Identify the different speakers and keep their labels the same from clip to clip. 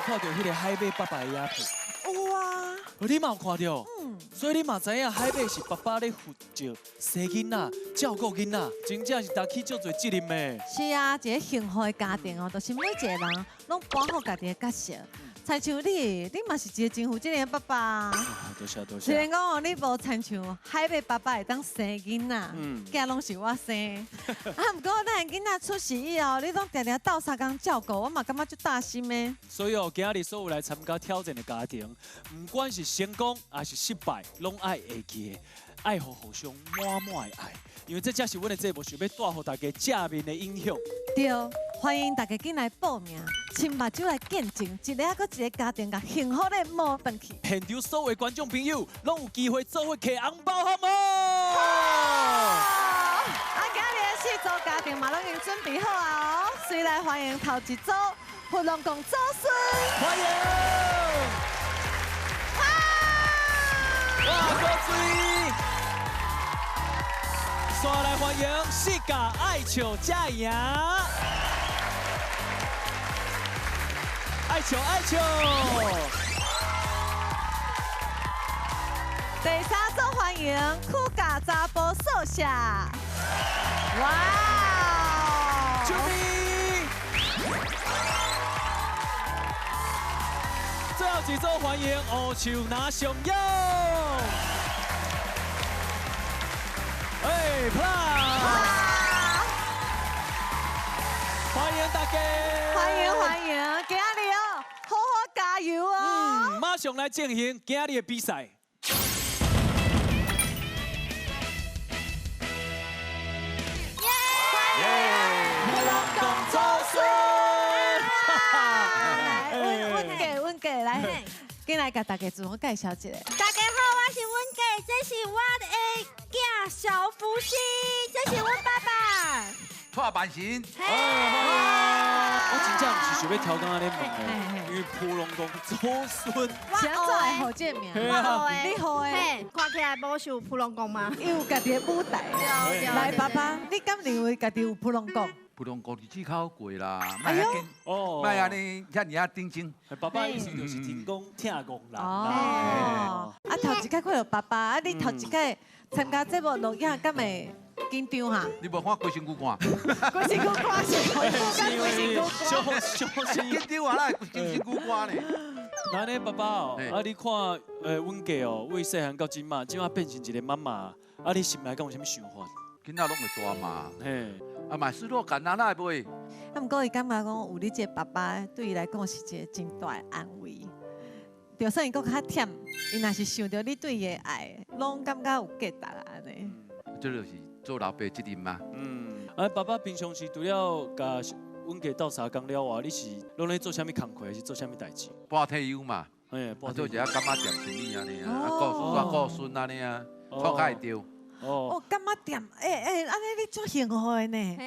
Speaker 1: 看到彼个海马爸爸的影片？
Speaker 2: 有啊。
Speaker 1: 你嘛有看到？嗯。所以你嘛知影海马是爸爸咧负责生囡仔、照顾囡仔，真正是担起足济责任的。
Speaker 2: 是啊，一个幸福的家庭哦，就是每一个人拢扮好家己的角色。亲像你，你嘛是一个真负责任的爸爸。
Speaker 1: 多谢多谢。
Speaker 2: 虽然讲哦，你无亲像海马爸爸会当生囡仔，囝拢是我生。啊，毋过咱的囡仔出世以后，你拢定定斗相共照顾，我嘛感觉足担心的。
Speaker 1: 所以哦，今日所有来参加挑战的家庭，毋管是成功还是失败，拢爱会记，爱予互相满满的爱，因为这才是阮的节目想欲带予大家正面的影响。
Speaker 2: 对，欢迎大家进来报名，亲目睭来见证一个阁一个家庭共幸福的模转去。
Speaker 1: 现场所有观众朋友拢有机会做伙摕红包，好无？
Speaker 2: 啊，今日的四组家庭嘛，拢已经准备好啊！哦，随来欢迎头一组福隆宫祖孙，
Speaker 1: 欢迎！哇！哇，够水！煞来欢迎世界爱笑才赢，爱笑爱笑。
Speaker 2: 第三组欢迎苦甲查埔宿舍，哇！
Speaker 1: 救命！最后一组欢迎乌树拿上勇。哎，啪！欢迎大家，
Speaker 2: 欢迎欢迎，今日哦，好好加油哦！
Speaker 1: 嗯，马上来进行今日的比赛。
Speaker 2: 耶！
Speaker 1: 恭祖孙，
Speaker 2: 来，阮家来，进来共大家自我介绍一下。
Speaker 3: 大家好，我是阮家，这是我的囝小福星，这是阮爸爸。
Speaker 4: 蔡万神。
Speaker 1: 我真正毋是想欲刁工按呢问的，因为普龙宫祖孙。
Speaker 2: 是按怎会号这个名？你号的？
Speaker 3: 看起来无像普龙宫吗？
Speaker 2: 伊有家己的舞台。来，爸爸，你敢认为家己有普龙宫？
Speaker 4: 普龙宫日子较好过啦，莫遐紧，莫按呢遐尔仔认真。
Speaker 1: 爸爸意思就是天公疼憨人。
Speaker 2: 哦，啊，头一摆看著爸爸，啊，你头一摆参加节目录影，敢会紧张哈？
Speaker 4: 你无看规身躯汗？
Speaker 2: 规身躯汗是，规身躯
Speaker 1: 汗。小
Speaker 4: 紧张啊，哪会规身躯汗呢？
Speaker 1: 那呢，爸爸哦，啊，你看，阮家哦，为细汉到这马，这马变成一个妈妈，啊，你心内敢有啥物想法？
Speaker 4: 囡仔拢会大嘛，嘿，啊嘛失落感啊，哪会袂？
Speaker 2: 啊，毋过伊感觉讲有你这个爸爸，对伊来讲是一个真大的安慰。就算伊阁较忝，伊若是想著你对伊的爱，拢感觉有价值啊按呢。
Speaker 4: 这就是做老爸责任嘛。
Speaker 1: 嗯，啊，爸爸平常时除了共阮家斗相共了外，你是拢咧做啥物工课，还是做啥物代志？
Speaker 4: 半退休嘛，
Speaker 1: 嘿，
Speaker 4: 做一下柑仔店生意按呢啊，顾顾孙按呢啊，创较会著。
Speaker 2: 哦，柑仔店，欸欸，按呢你足幸福的呢。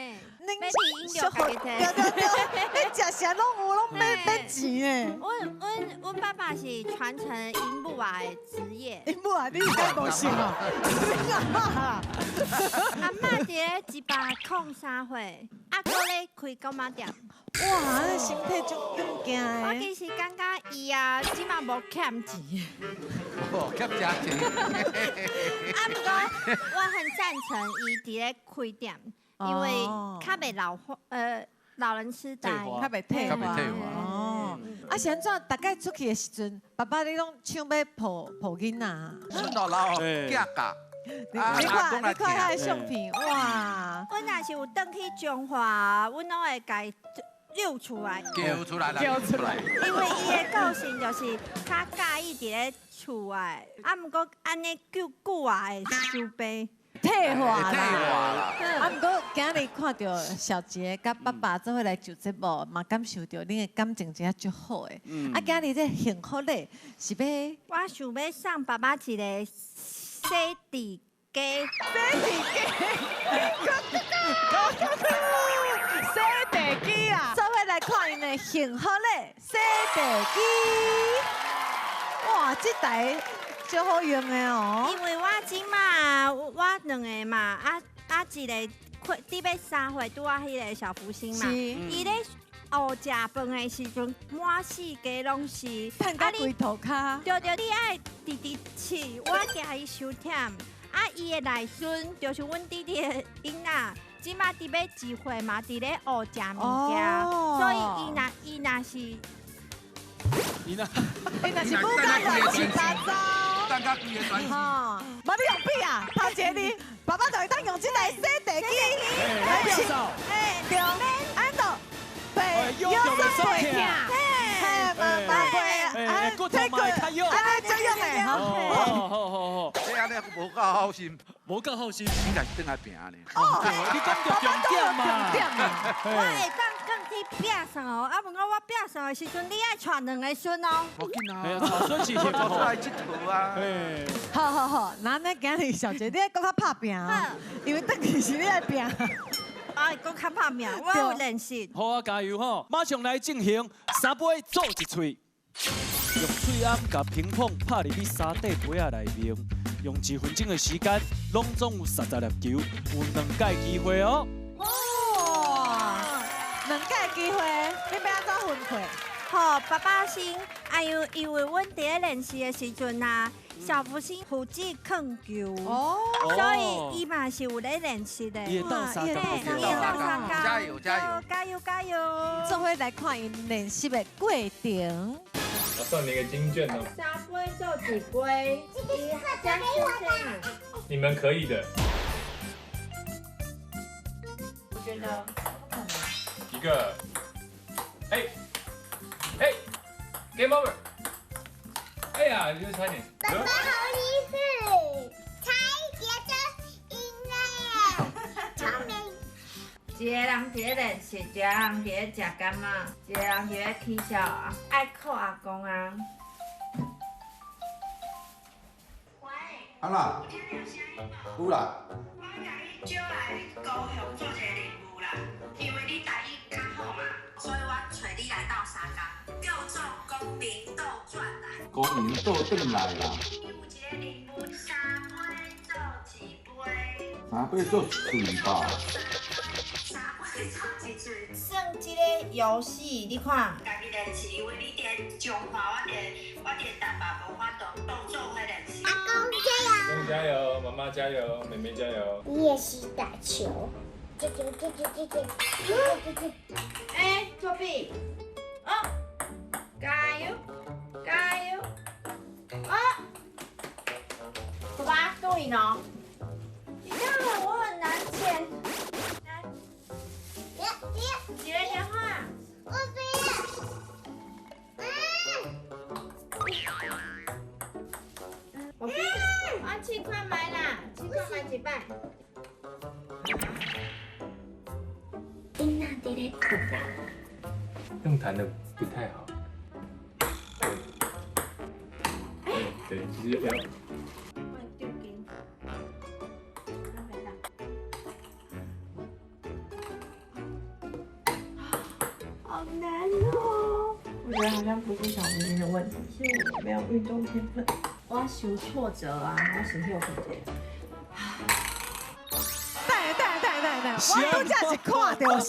Speaker 3: 买饮料家己提。
Speaker 2: 对对对，你食啥拢有，拢免免钱的。
Speaker 3: 阮爸爸是传承𪜶母仔的职业。
Speaker 2: 𪜶母仔，你应该无信哦。
Speaker 3: 阿嬷伫咧103岁，啊，阁咧开柑仔店。
Speaker 2: 哇，那身体足勇健的。
Speaker 3: 我其实感觉伊啊，这马无欠钱。
Speaker 4: 哦，欠真钱。
Speaker 3: 啊，毋过我很赞成伊伫咧开店。因为较袂老化，老人痴呆，
Speaker 2: 较袂退化。哦，啊是按怎？大概出去的时阵，爸爸你拢抢欲抱抱囡仔。
Speaker 4: 孙老老囝教。
Speaker 2: 你看，你看彼个相片，哇！
Speaker 3: 阮若是有转去彰化，阮拢会共伊遛出来。
Speaker 4: 叫出来啦，叫出来。
Speaker 3: 因为伊的个性就是较佮意伫咧厝内，啊，毋过按呢久久啊会伤病。
Speaker 2: 退化啦！啊，毋过今日看著小杰佮爸爸做伙来上节目，嘛感受著恁的感情真正足好的。啊，今日这幸福礼是欲，
Speaker 3: 我想欲送爸爸一个洗地机。
Speaker 2: 洗地机，洗地机啊！做伙来看𪜶的幸福礼洗地机。哇，这台足好用的哦。
Speaker 3: 因为我这马我两个嘛，啊一个快伫欲3岁，拄仔彼个小福星嘛，伊咧学食饭的时阵，满四界拢是。
Speaker 2: 趁到规涂跤。
Speaker 3: 对对，你爱直直饲，我惊伊伤忝。啊，伊的内孙就是阮弟弟的囡仔，这马伫欲1岁嘛，伫咧学食物件，所以伊若是，
Speaker 1: 伊若，
Speaker 2: 伊若是母教乱七八糟，
Speaker 4: 等甲规个全。
Speaker 2: 吼，无你用笔啊，头一个你，爸爸就会当用这台洗地机
Speaker 1: 来清扫。
Speaker 2: 嘿，对，按到背，腰酸背痛，嘿，妈妈背，
Speaker 1: 哎，骨头嘛会较用，
Speaker 2: 按呢这样的，
Speaker 1: 好好好好。
Speaker 4: 这按呢无够好心，
Speaker 1: 无够好心，
Speaker 4: 应该是转来拼呢。
Speaker 2: 哦，
Speaker 1: 你讲著重点嘛，
Speaker 2: 重点嘛。
Speaker 3: 我会当转去拼算哦，啊，毋过我拼算的时阵，你爱带两个孙哦。
Speaker 4: 无紧啊，
Speaker 1: 哎呀，带孙是幸福。
Speaker 4: 出来𨑨迌啊。
Speaker 2: 好好好，那咱今日小杰，你爱阁较拍拼哦，因为转去是你爱拼。
Speaker 3: 哎，阁较拍拼，我有练习。
Speaker 1: 好啊，加油吼！马上来进行三杯做一喙，用喙罨共乒乓拍入去沙底杯仔内面，用1分钟的时间，拢总有30粒球，有2届机会哦。
Speaker 2: 哇，2届机会，你欲按怎分配？
Speaker 3: 好，爸爸先，哎呦，因为阮伫咧练习的时阵啊，小福星负责控球，
Speaker 2: 哦，
Speaker 3: 所以伊嘛是有咧练习的。
Speaker 1: 伊会斗相共，
Speaker 3: 伊会斗相共，
Speaker 4: 加油加油
Speaker 3: 加油加油！
Speaker 2: 做伙来看𪜶练习的过程。
Speaker 5: 我送你一个金券哦。
Speaker 3: 三杯做一杯，加
Speaker 5: 你们可以的。
Speaker 3: 我觉得
Speaker 5: 一个，哎，哎，Game over。哎呀，又差点。
Speaker 6: 爸爸好厉害，差一点就赢了，聪明。
Speaker 3: 一个人伫咧练习，一个人伫咧食柑仔，一个人伫咧起笑啊，爱靠阿公啊。
Speaker 6: 喂。
Speaker 4: 阿啦。有啦。
Speaker 7: 我共你招来高雄做一个任务啦，因为你台语较好嘛，所以我揣你来斗相共，叫做公民倒转来。
Speaker 4: 公民倒转来啦。
Speaker 7: 你有一个任务，三杯做一杯。
Speaker 4: 三杯做一嘴吧。
Speaker 7: 三杯做一嘴。
Speaker 3: 算这个游戏，你看。
Speaker 7: 家己练习，因为你伫彰化，我伫台北无法度当做伙练习。
Speaker 6: 阿公加油！
Speaker 5: 阿公加油，妈妈加油，妹妹加油。
Speaker 6: 练习打球，这这这这这这这这。
Speaker 3: 哎，作弊！哦，加油，加油！哦，爸爸，终于呢。你这样我很难捡。来，几个电话？
Speaker 6: 我不要。
Speaker 3: 我去，我试看觅啦，试看觅一摆。
Speaker 6: 囡仔伫咧哭啦。
Speaker 5: 用弹的不太好。对，对，就是要。
Speaker 3: 好难哦！我觉得好像不是小明星的问题，是我没有运动天分。我受挫折啊，我先休困一下。
Speaker 2: 等，我拄才是看到啥？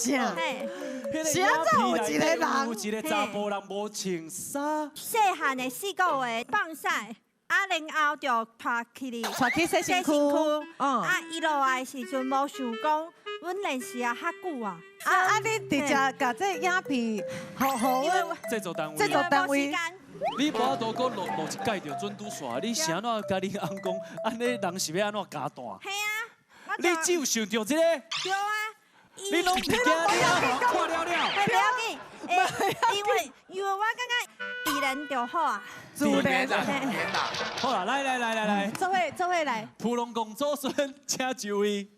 Speaker 2: 是按怎有一个人，
Speaker 1: 有一个查埔人无穿衫。
Speaker 3: 细汉的4个月放屎，啊，然后就带去哩，
Speaker 2: 带去洗身躯。
Speaker 3: 啊，伊落来的时阵无想讲，阮练习啊较久啊。
Speaker 2: 啊，你直接共这影片，予阮
Speaker 1: 制作单位，
Speaker 2: 制作单位。
Speaker 1: 你无法度阁落落一届就准拄煞，你是按怎共恁翁讲？按呢人是欲按怎加弹？
Speaker 3: 嘿啊，
Speaker 1: 你只有想著这个。
Speaker 3: 对啊。
Speaker 1: 你拢毋惊你翁看了了。
Speaker 3: 袂要紧，因为我感觉自然就好啊。
Speaker 2: 自然
Speaker 4: 啦，自然啦。
Speaker 1: 好啦，来来来来来，
Speaker 2: 做伙做伙来。
Speaker 1: 普龙宫祖孙，请就位。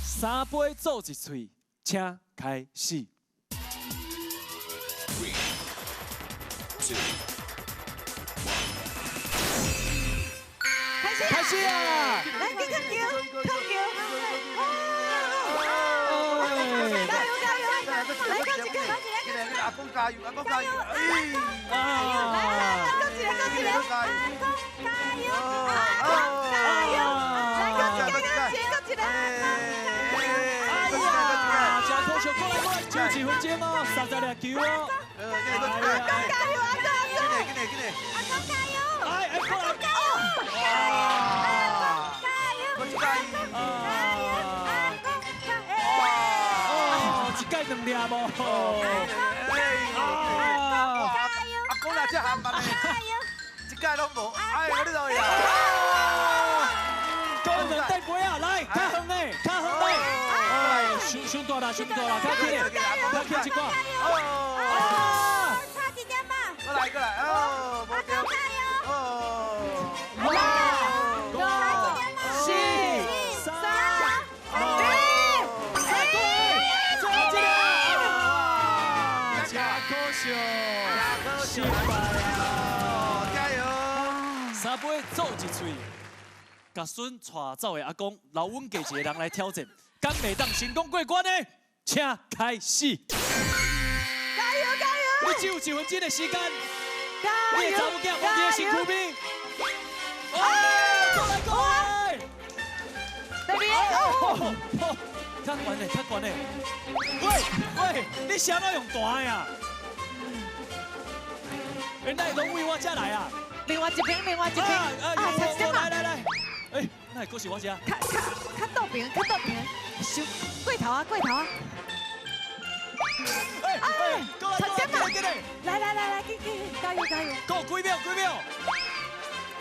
Speaker 1: 三杯做一喙，请开始。
Speaker 8: 3, 2, 1.
Speaker 2: 开始！
Speaker 1: 开始啊！
Speaker 2: 来，紧扣球，扣球！加油加油！来，够一个，
Speaker 4: 阿公加油，阿公加油！
Speaker 2: 来来来，够一个，够一个！
Speaker 3: 阿公加油，阿公加油！
Speaker 2: 来，够一个，够一个，够一个！
Speaker 4: 哎呀！
Speaker 1: 只有一分钟哦，30粒球哦。
Speaker 4: 阿
Speaker 2: 公加油，阿公！
Speaker 4: 紧嘞，紧嘞，紧嘞！
Speaker 3: 阿公加油！
Speaker 1: 哎哎，过来！
Speaker 3: 加油！加油！
Speaker 4: 加油！
Speaker 3: 加油！阿公加油！
Speaker 1: 哦，一盖两粒无。
Speaker 4: 阿公若这含慢的，一盖拢无。哎，我你老呀！
Speaker 1: 高人带杯啊，来，较远的，较远的。哎，伤大啦，伤大啦，较紧的，较紧一寡。
Speaker 4: 哦，
Speaker 3: 差一点嘛。
Speaker 4: 过来，过来，哦，无对。哦，
Speaker 1: 五、四、三、二、一，再一个。真可惜，失败啊！
Speaker 4: 加油！
Speaker 1: 三杯做一喙，共孙带走的阿公，留阮家一个人来挑战，敢袂当成功过关呢？请开始！
Speaker 2: 加油加油！
Speaker 1: 你只有一分钟的时间，
Speaker 2: 加
Speaker 1: 你的查某囝无伫身躯边。哦，过来过来！
Speaker 2: 第二
Speaker 1: 个，较悬的，较悬的。喂喂，你啥怎用弹的啊？哎，哪会拢为我这来啊？
Speaker 2: 另外一边，另外一边。
Speaker 1: 啊，来来来，哎，哪会阁是我这？
Speaker 2: 较较较倒边，较倒边，收过头啊，过头啊！
Speaker 1: 哎哎，过来过来过来，
Speaker 2: 来来来来，紧紧，加油加油！
Speaker 1: 够几秒几秒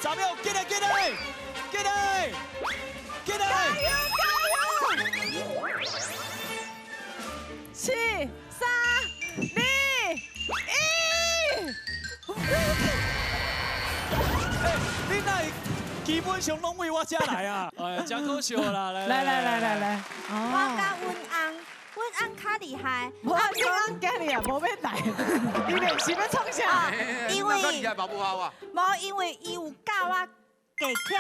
Speaker 1: ？10秒，进来进来，进来，进来！
Speaker 2: 加油加油！7、3、2、1。
Speaker 1: 哎，你哪会基本上拢为我这来啊？哎，真可惜啦！来
Speaker 2: 来来来来来，
Speaker 3: 我佮阮翁，阮翁较厉害。
Speaker 2: 无，你翁今日也无欲来，伊练习欲创啥？
Speaker 3: 因为
Speaker 4: 无，
Speaker 3: 因为伊有教我技巧。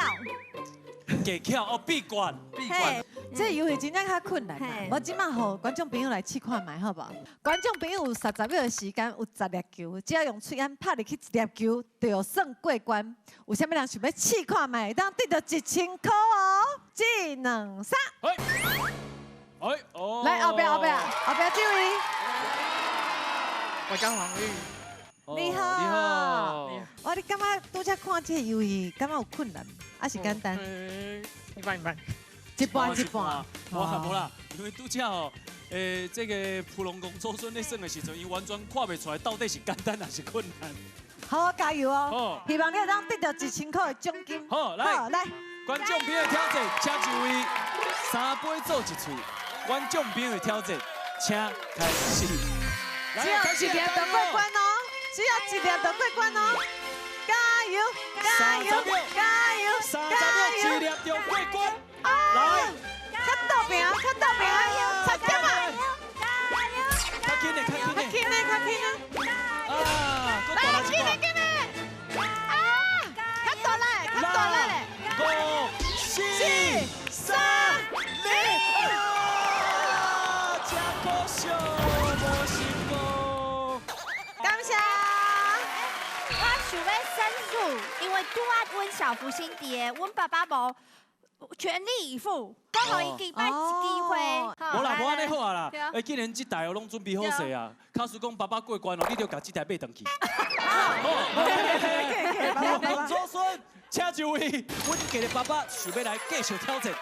Speaker 1: 技巧哦，秘诀。
Speaker 4: 秘诀。
Speaker 2: 这游戏真正较困难。我这马予观众朋友来试看觅，好无？观众朋友有30秒的时间，有10粒球，只要用喙罨拍入去一粒球，就算过关。有啥物人想欲试看觅，会当得到1000块哦！一、两、三。
Speaker 1: 哎，哎哦。
Speaker 2: 来后壁后壁后壁这位。
Speaker 9: 我叫黄玉。
Speaker 2: 你好。
Speaker 1: 你好。
Speaker 2: 哇，你感觉拄才看这个游戏，感觉有困难，还是简单？
Speaker 9: 一半一半。
Speaker 2: 一半一半。
Speaker 1: 无啦无啦，因为拄才吼，这个普龙宫祖孙咧耍的时阵，伊完全看袂出来到底是简单还是困难。
Speaker 2: 好，加油哦！希望你会当得到1000块的奖金。
Speaker 1: 好，来
Speaker 2: 来，
Speaker 1: 观众朋友挑战，请就位，三杯做一喙。观众朋友的挑战，请开始。
Speaker 2: 只要一粒就过关哦，只要一粒就过关哦。加油！加油！加油！
Speaker 1: 30秒，一粒就过关。来，
Speaker 2: 较倒边，较倒边，差点啊！
Speaker 1: 较紧的，较紧的，
Speaker 2: 较紧的，较紧的。
Speaker 1: 啊，来，
Speaker 2: 紧的，紧的。啊，较大力，较大力。
Speaker 1: 5、4、3、2，啊，真可惜，无成功。
Speaker 2: 感谢。
Speaker 3: 我想欲申诉，因为拄仔阮小福星伫的，阮爸爸无全力以赴，阁予伊几摆一机会。
Speaker 1: 无啦，无按呢好啊啦。哎，既然这台哦拢准备好势啊，假使讲爸爸过关哦，你就共这台买转去。好，祖孙，请就位。阮家的爸爸想欲来继续挑战，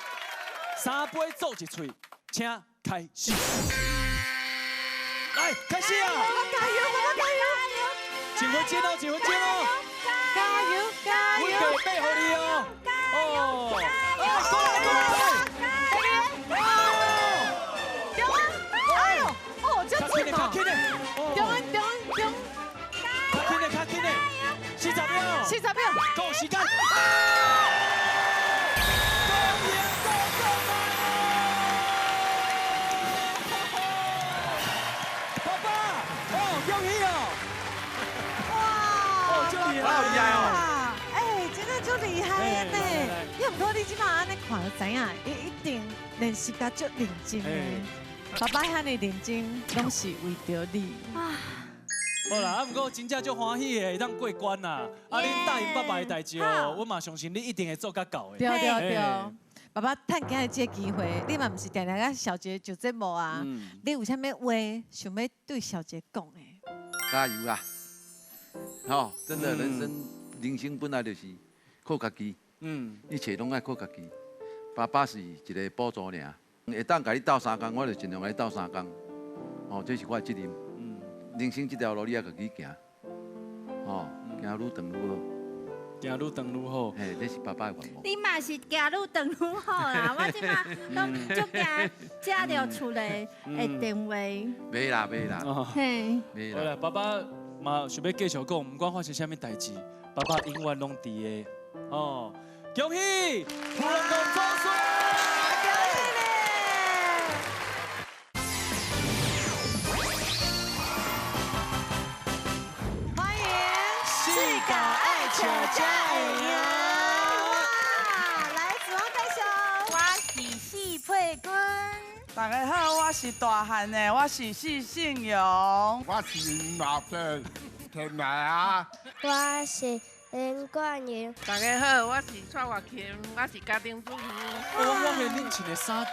Speaker 1: 三杯做一喙，请开始。来，开始啊！
Speaker 2: 加油，爸爸加油！
Speaker 1: 1分钟哦，1分钟哦！
Speaker 2: 加油，加油！
Speaker 1: 阮家买予你哦。哦，哎，过来过来！
Speaker 2: 加油！哎呦，哦，这
Speaker 1: 较紧的，较紧的，
Speaker 2: 中中中！
Speaker 1: 较紧的，较紧的，40秒
Speaker 2: ，40秒，
Speaker 1: 够时间。爸爸，哦，恭喜哦！
Speaker 2: 哇，
Speaker 1: 哦，足厉害，
Speaker 4: 好厉害哦！
Speaker 2: 哎，真的足厉害的呢。要毋过你这马按呢看就知影，伊一定练习甲足认真的。爸爸遐尔认真，拢是为著你。
Speaker 1: 好啦，啊，毋过真正足欢喜的，会当过关啦。啊，恁答应爸爸的代志哦，我嘛相信你一定会做甲到的。
Speaker 2: 对对对。爸爸趁今日這个機會，你嘛毋是定定佮小杰上節目啊？你有啥物話想欲對小杰講的？
Speaker 4: 加油啦！吼，真的，人生人生本來就是靠家己，一切攏愛靠家己。爸爸是一個補助爾，會當共你鬥相共，我就盡量共你鬥相共。哦，這是我的責任。人生這條路你愛家己行，哦，行愈長愈好。
Speaker 1: 行愈長愈好。
Speaker 4: 嘿，這是爸爸的願望。
Speaker 3: 你嘛是行愈長愈好啦，我這馬攏足驚接著厝內的電話。
Speaker 4: 袂啦袂啦。
Speaker 3: 嘿。
Speaker 4: 袂
Speaker 1: 啦。好啦，爸爸嘛想欲繼續講，毋管發生啥物代誌，爸爸永遠攏佇的。哦，恭喜土龍公祖孫！
Speaker 2: 歡迎世界愛笑才會贏。來，自我介紹。
Speaker 9: 我是四佩君。
Speaker 10: 大家好，我是大漢的，我是施信榮。
Speaker 11: 我是林老伯，田來啊。
Speaker 6: 我是林冠英。
Speaker 12: 大家好，我是蔡月琴，我是家庭主婦。
Speaker 1: 我發現恁穿的衫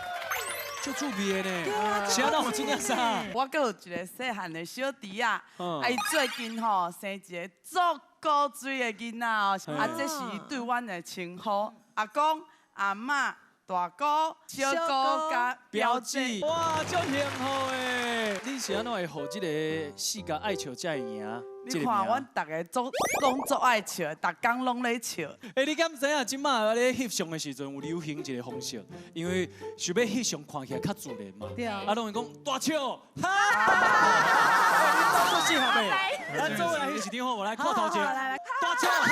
Speaker 1: 足趣味的呢，啥人有這件衫？
Speaker 10: 我閣有一個細漢的小弟仔，啊，伊最近吼生一個足古錐的囡仔哦，啊，這是伊對阮的稱呼，阿公、阿嬤、大姑、小姑佮表姐。
Speaker 1: 哇，足幸福的！你是按怎會予這个世界愛笑才會贏？
Speaker 10: 你看，阮逐个足攏足愛笑，逐工攏咧笑。
Speaker 1: 欸，你敢知影？這馬咧翕相的時陣有流行一個方式，因為想欲翕相看起來較自然嘛。
Speaker 2: 對啊。
Speaker 1: 啊，攏會講大笑，哈！你當作適合的，咱做伙來翕一張好無？來，看頭前，大笑，哈！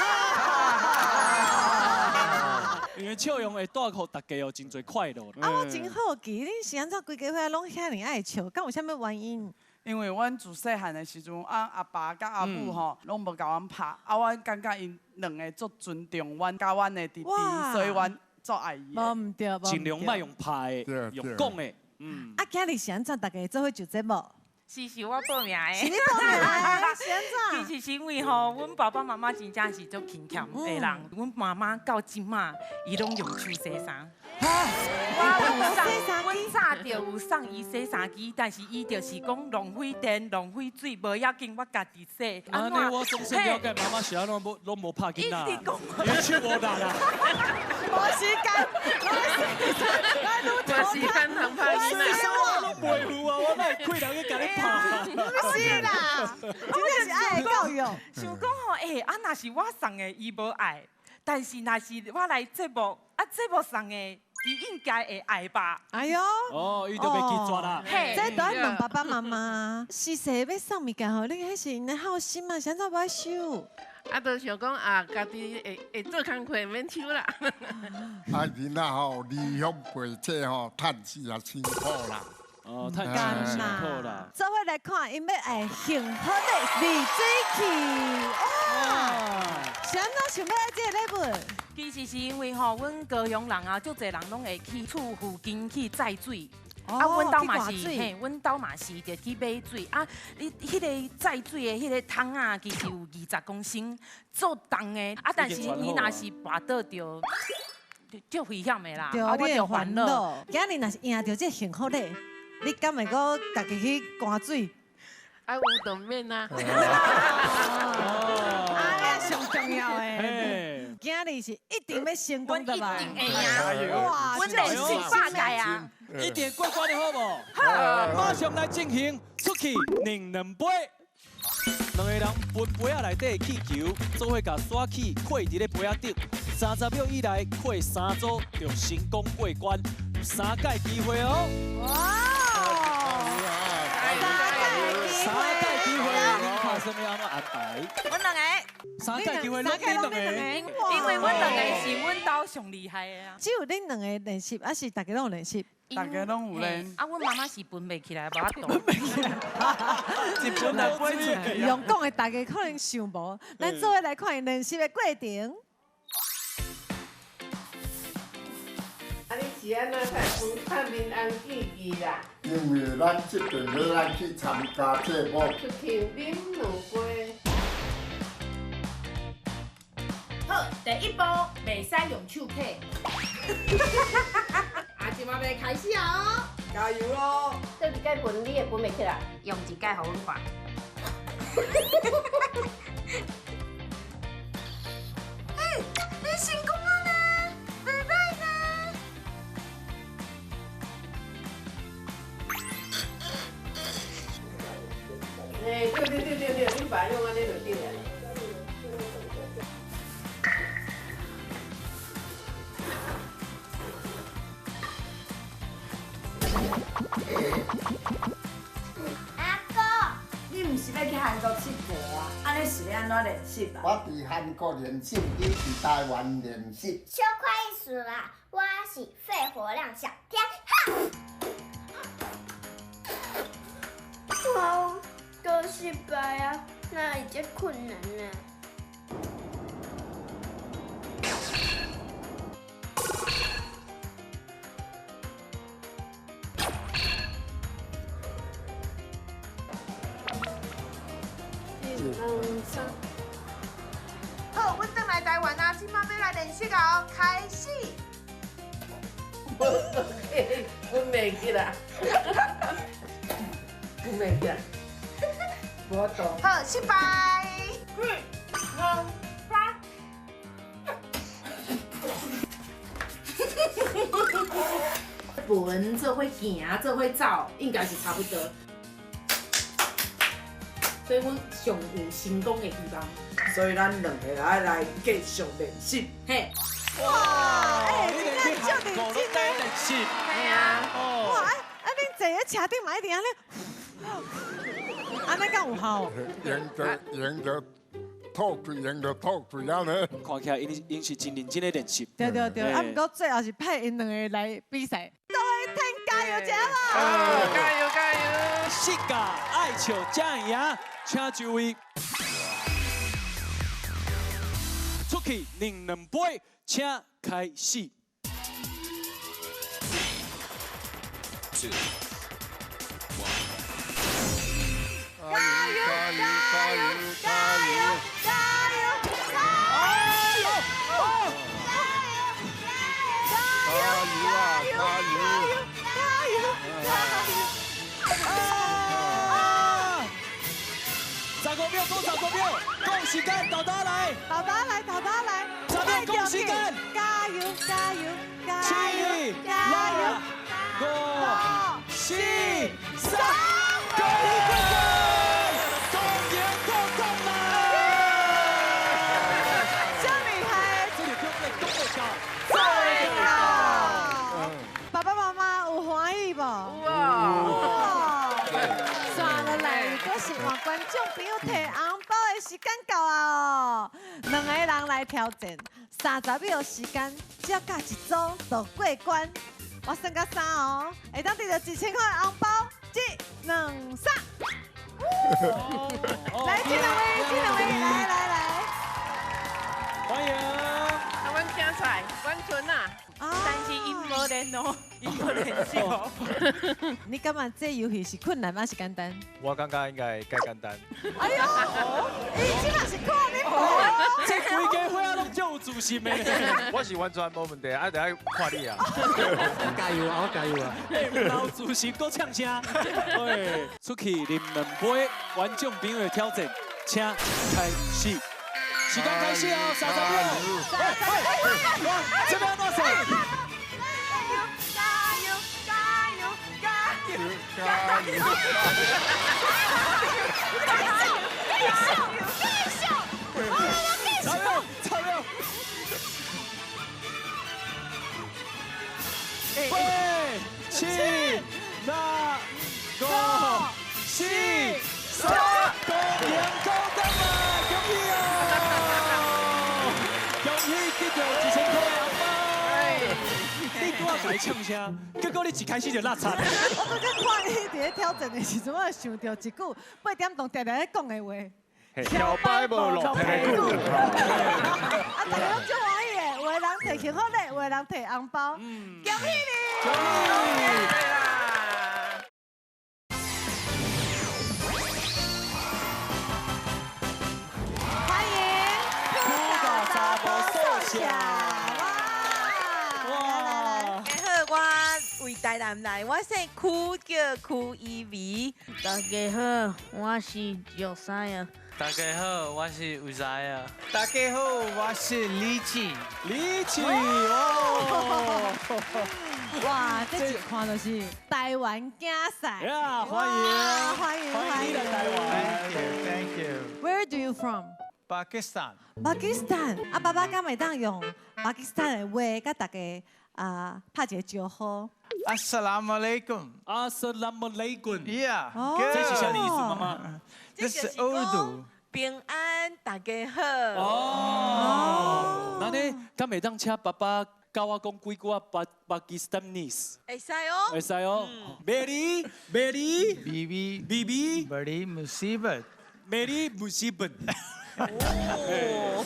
Speaker 1: 因為笑容會帶予大家哦真濟快樂。
Speaker 2: 啊，我真好奇，恁是按怎規家伙攏遐爾愛笑？敢有啥物原因？
Speaker 10: 因為阮自細漢的時陣，啊阿爸佮阿母吼，攏無共阮拍，啊阮感覺𪜶兩个足尊重阮佮阮的弟弟，所以阮足愛伊。
Speaker 2: 無毋對，
Speaker 1: 盡量莫用拍的，用講的。嗯。
Speaker 2: 啊，今日是按怎？大家做伙上節目？
Speaker 12: 是我報名的。
Speaker 2: 是你報名的，是按怎？
Speaker 12: 其實是因為吼，阮爸爸媽媽真正是足勤儉的人，阮媽媽到這馬，伊攏用手洗衫。我有送，阮早就有送伊洗衫機，但是伊就是講浪費電、浪費水，無要緊，我家己洗。
Speaker 1: 按呢，我總算了解媽媽是按怎無攏無拍囡仔，因為手無力啦。
Speaker 2: 無時間，
Speaker 12: 無時間通拍囡仔。
Speaker 1: 我攏袂赴啊，我哪會開人去共你拍？
Speaker 2: 不是啦，真正是愛的教育。
Speaker 12: 想講吼，欸，啊，若是我送的，伊無愛；但是若是我來節目，啊，節目送的，伊應該會愛吧？
Speaker 2: 哎喲，
Speaker 1: 哦，伊就袂拒絕啦。
Speaker 2: 這都愛問爸爸媽媽，是說欲送物件予你，彼是𪜶的孝心嘛，是按怎無愛收？
Speaker 12: 啊，就想講啊，家己會做工課免收啦。
Speaker 11: 啊，囡仔吼離鄉背井吼，趁錢也辛苦啦。
Speaker 1: 哦，趁錢辛苦啦。
Speaker 2: 做伙來看，𪜶欲愛幸福的濾水器。哇！是按怎想欲愛這个禮物？
Speaker 12: 其實是因為吼，阮高雄人啊，足濟人攏會去厝附近去載水。啊，阮兜嘛是，嘿，阮兜嘛是就去買水。啊，你彼个載水的彼个桶仔，其實有20公升，足重的。啊，但是你若是跋倒著，足危險的啦。
Speaker 2: 對，你會煩惱。今日若是贏著這个幸福禮，你敢會閣家己去灌水？
Speaker 12: 啊，有就免啊。
Speaker 2: 啊，這上重要的。今日是一定欲成功的吧？
Speaker 12: 一定會贏。哇，阮連續8屆啊！
Speaker 1: 一定過關的好無？好，馬上來進行出去擰兩杯。兩个人分杯仔內底的氣球，做伙共煞氣扣佇咧杯仔頂，30秒以內扣3組就成功過關，3擺機會哦。
Speaker 2: 哇！
Speaker 1: 3擺機會，恁看啥物按怎安排？
Speaker 12: 阮兩个。
Speaker 1: 3擺機會攏恁兩個，
Speaker 12: 因為阮兩个是阮兜上厲害的啊。
Speaker 2: 只有恁兩个練習，還是大家攏有練習？
Speaker 10: 大家攏有練。
Speaker 12: 啊，阮媽媽是分袂起來，無法度。
Speaker 2: 分袂起來，
Speaker 10: 一分來飛出去。
Speaker 2: 用講的，大家可能想無。咱做伙來看𪜶練習的過程。
Speaker 13: 啊，你是按怎才分較民安記憶啦？
Speaker 11: 因為咱這邊欲來去參加節目。
Speaker 13: 出去啉兩杯。
Speaker 9: 好，第一步袂使用手揢。
Speaker 13: 啊，這馬欲開始啊！
Speaker 10: 加油咯！
Speaker 13: 這一蓋分你會分袂起來，
Speaker 12: 用一蓋予阮看。
Speaker 9: 欸，你成功啊呢，袂歹呢。
Speaker 13: 欸，對對對對對，你把它用按呢就對了。
Speaker 6: 阿公，
Speaker 10: 你毋是欲去韓國𨑨迌啊？按呢是欲按怎練習啊？
Speaker 11: 我佇韓國練習，你佇台灣練習。
Speaker 6: 小可意思啦，我是肺活量小天后。我都失敗啊，哪會這困難啊？
Speaker 9: 好，阮轉來台灣啊，這馬欲來練習哦，開始。
Speaker 13: 無分袂起來，分袂起來，無懂。
Speaker 9: 好，失敗。1、2、3。
Speaker 12: 分做伙行，做伙走，應該是差不多。所以阮上有成功的希望。
Speaker 10: 所以咱兩个愛來繼續練習。
Speaker 12: 嘿。
Speaker 2: 哇！欸，真正足認真的。
Speaker 1: 練習。
Speaker 12: 嘿啊。
Speaker 2: 哇！啊，恁坐喺車頂嘛一定按呢，按呢敢有效？
Speaker 11: 用著吐氣，用著吐氣按呢。
Speaker 1: 看起來𪜶是真認真的練習。
Speaker 2: 對對對，啊，毋過最後是派𪜶兩个來比賽。各位聽加油一下啦！
Speaker 13: 加油加油！
Speaker 1: 世界愛笑才會贏，請就位。出去啉兩杯，請開始。
Speaker 8: 2、1。
Speaker 2: 加油！加油！加油！加油！加油！加油！加油！加油！加油！15
Speaker 1: 秒，講15秒，講時間，豆豆來，
Speaker 2: 豆豆來，豆豆來，10
Speaker 1: 秒講時間，
Speaker 2: 加油！加油！加油！
Speaker 1: 7、6、5、4、3，恭喜冠軍，恭迎冠軍啦！
Speaker 2: 真厲害！
Speaker 1: 這就叫做講會到，
Speaker 2: 做會到。爸爸媽媽有歡喜無？
Speaker 13: 有啊。
Speaker 2: 煞落來，閣是換觀眾朋友提紅包的時間到啊！哦，兩个人來挑戰，30秒時間，只要咬一組就過關。我算到3哦，會當得著1000塊的紅包，1、2、3。來，這兩位，這兩位，來來來，
Speaker 1: 歡迎。
Speaker 13: 啊，阮聽出來，阮孫仔。
Speaker 12: 但是𪜶無練哦，𪜶無練習哦。
Speaker 2: 你感覺這遊戲是困難還是簡單？
Speaker 5: 我感覺應該較簡單。
Speaker 2: 哎呦，伊這嘛是看你無。
Speaker 1: 這規家伙仔攏足有自信的。
Speaker 5: 我是完全無問題，啊，得愛看你啊。
Speaker 14: 加油啊！我加油啊！
Speaker 1: 有自信，閣唱聲。對，出去啉兩杯，觀眾朋友的挑戰，請開始。時間開始哦，30秒。喂喂，這邊怎算？
Speaker 9: 加油！加油！加油！
Speaker 11: 加油！
Speaker 9: 加油！繼續！繼續！
Speaker 1: 10秒，10秒。8、7、6、5、4、3，恭迎高登啊！恭喜哦！恭喜得到1000塊的紅包。你拄仔共伊唱聲，結果你一開始就落漆。
Speaker 2: 我拄才看你佇咧挑戰的時陣，我就想著一句8點鐘定定咧講的話。
Speaker 5: 跳擺無落屁股。
Speaker 2: 啊，大家攏足歡喜的，有的人提幸福禮，有的人提紅包，恭喜你！
Speaker 1: 恭喜！
Speaker 2: 歡迎土狗查埔素霞。哇！來來
Speaker 15: 台南來，我姓邱，叫邱依薇。
Speaker 16: 大家好，我是石山啊。
Speaker 17: 大家好，我是有才啊。
Speaker 18: 大家好，我是李琦。
Speaker 1: 李琦哦。
Speaker 2: 哇，這一看就是台灣囝婿。
Speaker 1: 呀，歡迎，
Speaker 2: 歡迎，歡
Speaker 1: 迎來台灣。
Speaker 18: Thank you, thank you.
Speaker 2: Where do you from?
Speaker 18: Pakistan.
Speaker 2: 巴基斯坦。啊，爸爸敢會當用巴基斯坦的話，佮大家啊拍一個招呼。
Speaker 18: Assalamu alaikum.
Speaker 1: Assalamu alaikum.
Speaker 18: Yeah.
Speaker 1: 這是啥意思，媽媽？
Speaker 18: This is Urdu.
Speaker 15: 平安，大家好。
Speaker 1: 哦。那你敢會當請爸爸教我講幾句仔巴基斯坦 nese？
Speaker 15: 會使哦。
Speaker 1: 會使哦。Meri Meri
Speaker 18: Bibi
Speaker 1: Bibi
Speaker 18: Badi Musibat
Speaker 1: Meri Musibat。哦，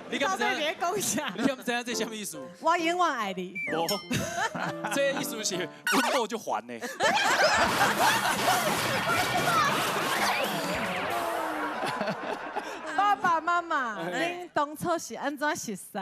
Speaker 1: 你敢知？
Speaker 2: 你講啥？
Speaker 1: 你敢知影這啥物意思？
Speaker 2: 我永遠愛你。
Speaker 1: 無，這意思是阮某足煩的。
Speaker 2: 爸爸媽媽，恁當初是按怎熟似的？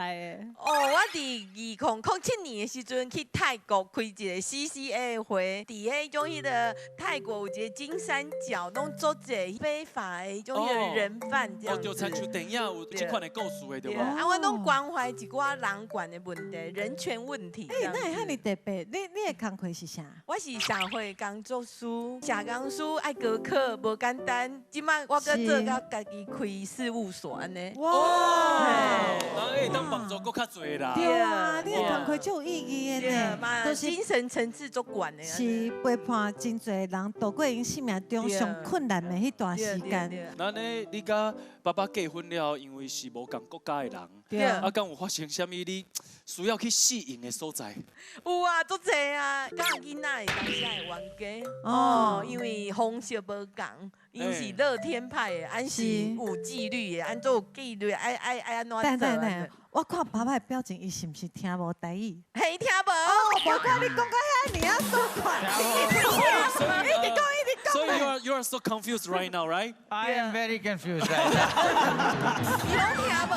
Speaker 15: 哦，我佇2007年的時陣去泰國開一個 CCA 會，佇彼種彼个泰國有一個金三角，攏足濟非法的彼種彼个人販這樣子。
Speaker 1: 哦，就親像電影有這款的故事的對無？
Speaker 15: 啊，我攏關懷一寡人權的問題、人權問題。
Speaker 2: 欸，哪會遐爾特別？你的工課是啥？
Speaker 15: 我是社會工作師，社工師愛高考，無簡單。這擺我閣做到家己開事務所按呢。
Speaker 2: 哇！
Speaker 1: 那會當幫助閣較濟啦。
Speaker 2: 對啊，你的工課足有意義的呢，
Speaker 15: 就是精神層次足懸的。
Speaker 2: 是陪伴真濟人度過𪜶生命中上困難的彼段時間。
Speaker 1: 那呢，你佮爸爸結婚了後，因為是無仝國家的人，啊，敢有發生啥物你需要去適應的所在？
Speaker 15: 有啊，足濟啊，教囡仔的當時會冤家哦，因為方式無仝。𪜶是樂天派的，俺是有紀律的，俺做有紀律，愛愛愛按怎做？
Speaker 2: 等等等，我看爸爸的表情，伊是毋是聽無台語？
Speaker 15: 嘿，聽無。
Speaker 2: 哦，無怪你講到遐爾啊爽快。一直講，一直講。
Speaker 1: So you are so confused right now, right?
Speaker 18: I am very confused right now.
Speaker 15: 伊攏聽無，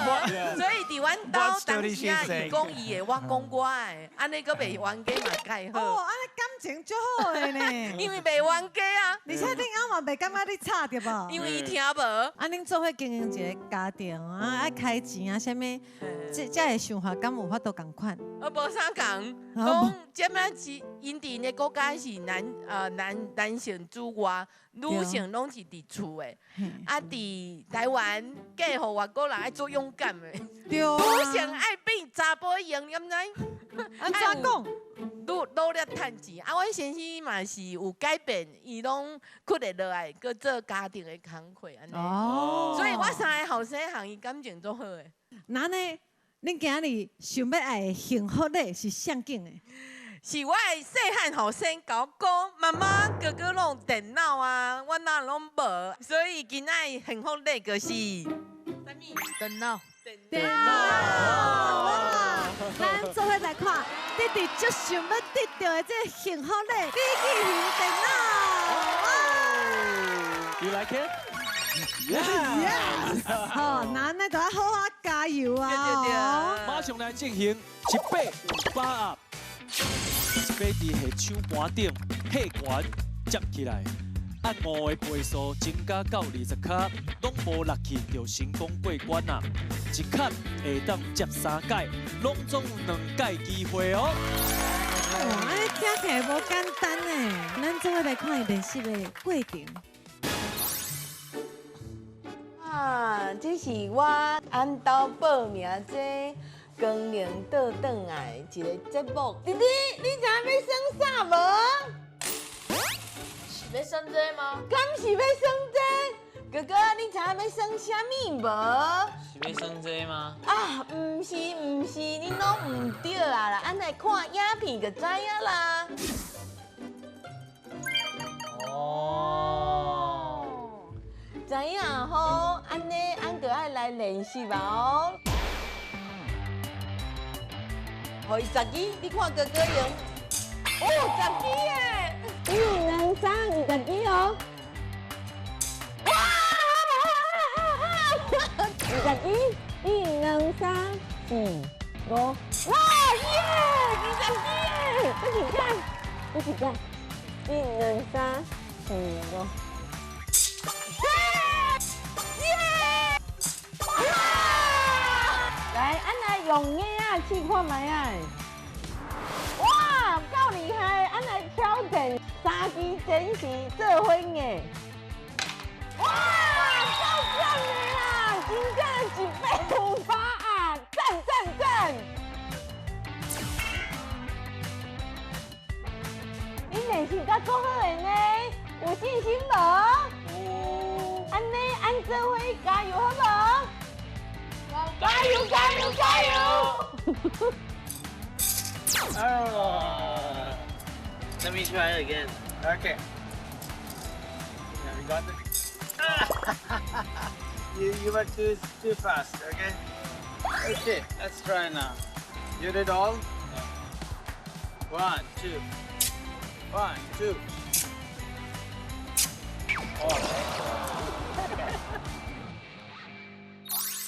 Speaker 15: 所以佇阮兜當時啊，伊講伊的，我講我的，按呢閣袂冤家嘛蓋好。
Speaker 2: 哦，按呢感情足好的呢。
Speaker 15: 因為袂冤家啊。
Speaker 2: 而且恁翁嘛袂感覺你吵對無？
Speaker 15: 因為伊聽無。
Speaker 2: 啊，恁做伙經營一個家庭啊，愛開錢啊，啥物？這個想法敢有法度仝款？
Speaker 15: 無啥仝，講這擺是𪜶佇𪜶的國家是男性主外，女性攏是佇厝的。啊，佇台灣嫁予外國人愛足勇敢的，
Speaker 2: 對啊，
Speaker 15: 女性愛比查埔勇，你敢知？
Speaker 2: 按怎講？
Speaker 15: 努力趁錢，啊，阮先生嘛是有改變，伊攏屈會落來，閣做家庭的工課按呢。
Speaker 2: 哦。
Speaker 15: 所以我三个後生項伊感情足好的。
Speaker 2: 那呢？恁今日想欲愛的幸福禮是啥景的？
Speaker 15: 是我的細漢後生共我講，媽媽哥哥攏有電腦啊，我哪攏無，所以今仔幸福禮就是啥物？
Speaker 16: 電腦。
Speaker 2: 電腦。咱做伙來看，弟弟足想欲得著的這個幸福禮，筆記型電腦。
Speaker 1: You like it?
Speaker 2: Yes。好，那咱就要好好加油啊！
Speaker 1: 馬上來進行一八有把握，一八佇下手盤頂下懸接起來，按5个倍數增加到20跤，攏無落去就成功過關啦。一坎會當接3擺，攏總有2擺機會哦。
Speaker 2: 哇，按呢聽起來無簡單呢。咱做伙來看伊練習的過程。
Speaker 15: 啊，這是我按兜報名這光明倒轉來一個節目。弟弟，你知影欲耍啥無？
Speaker 16: 是欲耍這嗎？
Speaker 15: 敢是欲耍這？哥哥，你知影欲耍啥物無？
Speaker 17: 是欲耍這嗎？
Speaker 15: 啊，毋是毋是，你攏毋對啊啦！按來看影片就知影啦。
Speaker 17: 哦。
Speaker 15: 知影吼，按呢，按就愛來練習啊哦。予伊10支，你看哥哥用。哦，10支耶！1、2、3、20支哦。哇！20支，1、2、3、4、5，哇耶！20支耶！这是看。
Speaker 13: 搁一摆，一、两、三、四、五。来，按来用眼仔试看觅啊！哇，够厉害！按来挑战三支战士做伙的。哇，够赞的啦！真正一百有把握，赞赞赞！你练习甲足好的呢，有信心无？按呢，按做伙加油好无？加油加油加油
Speaker 17: ！Let me try again.
Speaker 18: Okay. Yeah, we got it. You were too fast. Okay. Okay. Let's try now. You did all. One, two. One, two.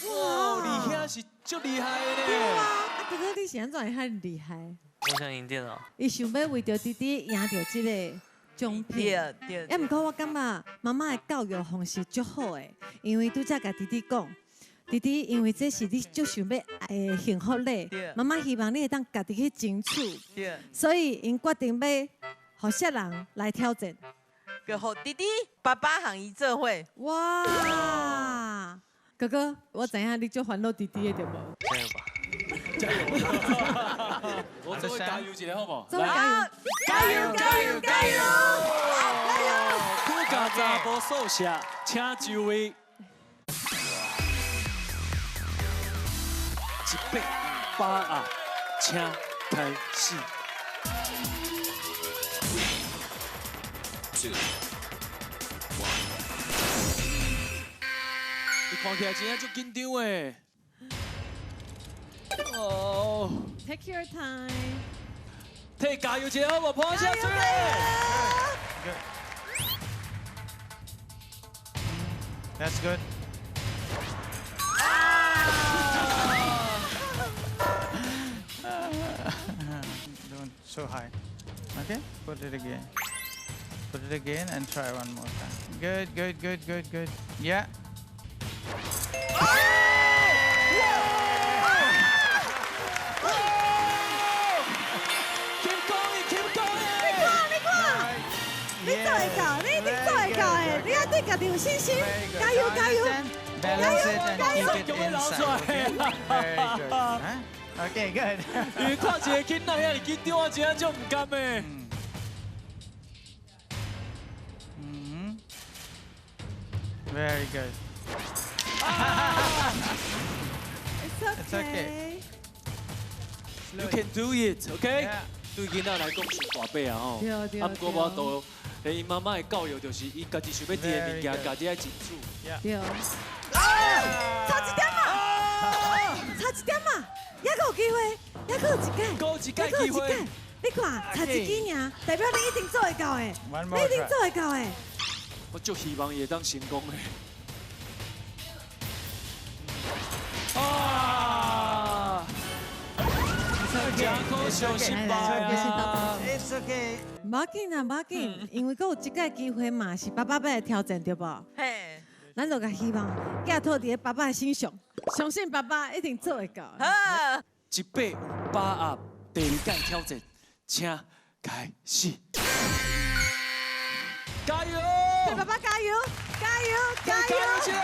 Speaker 1: 哇，你遐是足厉害的呢！
Speaker 2: 对啊，啊哥哥你是按怎会遐厉害？
Speaker 17: 我想赢电脑。
Speaker 2: 伊想欲为著弟弟赢著这个奖品。
Speaker 15: 对对。
Speaker 2: 啊，毋过我感觉妈妈的教育方式足好的，因为拄才共弟弟讲，弟弟因为这是你足想欲的幸福礼，妈妈希望你会当家己去争取。
Speaker 15: 对。
Speaker 2: 所以𪜶决定欲予啥人来挑战？
Speaker 15: 就予弟弟、爸爸和伊做伙。
Speaker 2: 哇！哥哥，我知影你足烦恼弟弟的对无？
Speaker 17: 加油吧！
Speaker 1: 加油！我做伙加油一下好无？
Speaker 2: 做伙加油！
Speaker 1: 加油！加油！加油！加油！苦甲查埔宿舍，请就位。一百八啊，请开始。
Speaker 8: Two, one.
Speaker 1: 你看起来真正足紧张的。哦。
Speaker 2: Take your time。
Speaker 1: 替加油一下好无？拍下水。
Speaker 18: That's good. Don't so high. Okay, put it again. Put it again and try one more time. Good, good, good, good, good. Yeah.
Speaker 1: Keep going, keep going.
Speaker 2: 你看，你看，你做会到，你一定做会到的，你要对家己有信心，加油，加油，加
Speaker 18: Balance
Speaker 2: 油，
Speaker 18: it and
Speaker 2: 加油！
Speaker 18: keep it inside. Okay? Very good. Huh? Okay, good.
Speaker 1: 因为看一个囡仔遐尔紧张，我真正足毋甘的。
Speaker 18: Very good.
Speaker 2: It's
Speaker 18: okay.
Speaker 1: You can do it, OK？对囡仔来讲是大伯啊吼，啊，毋过无度，𪜶妈妈的教育就是伊家己想欲挃的物件，家己爱争取。
Speaker 2: 对。啊！差一点嘛，差一点嘛，犹阁有机会，犹阁有一届，
Speaker 1: 阁有一届机会。
Speaker 2: 你看，差一支尔，代表你一定做会到的，你一定做会到的。
Speaker 1: 我足希望伊会当成功的。啊！真可惜失败啊！
Speaker 18: It's okay.
Speaker 2: 无要紧啊，无要紧，因为阁有一届机会嘛，是爸爸欲来挑战对无？
Speaker 15: 嘿。
Speaker 2: 咱就共希望寄托伫爸爸的身上，相信爸爸一定做会到。
Speaker 15: 好。
Speaker 1: 一百有把握，第二届挑战，请开始。加油！
Speaker 2: 爸爸加油！加油！加
Speaker 1: 油！
Speaker 2: 轻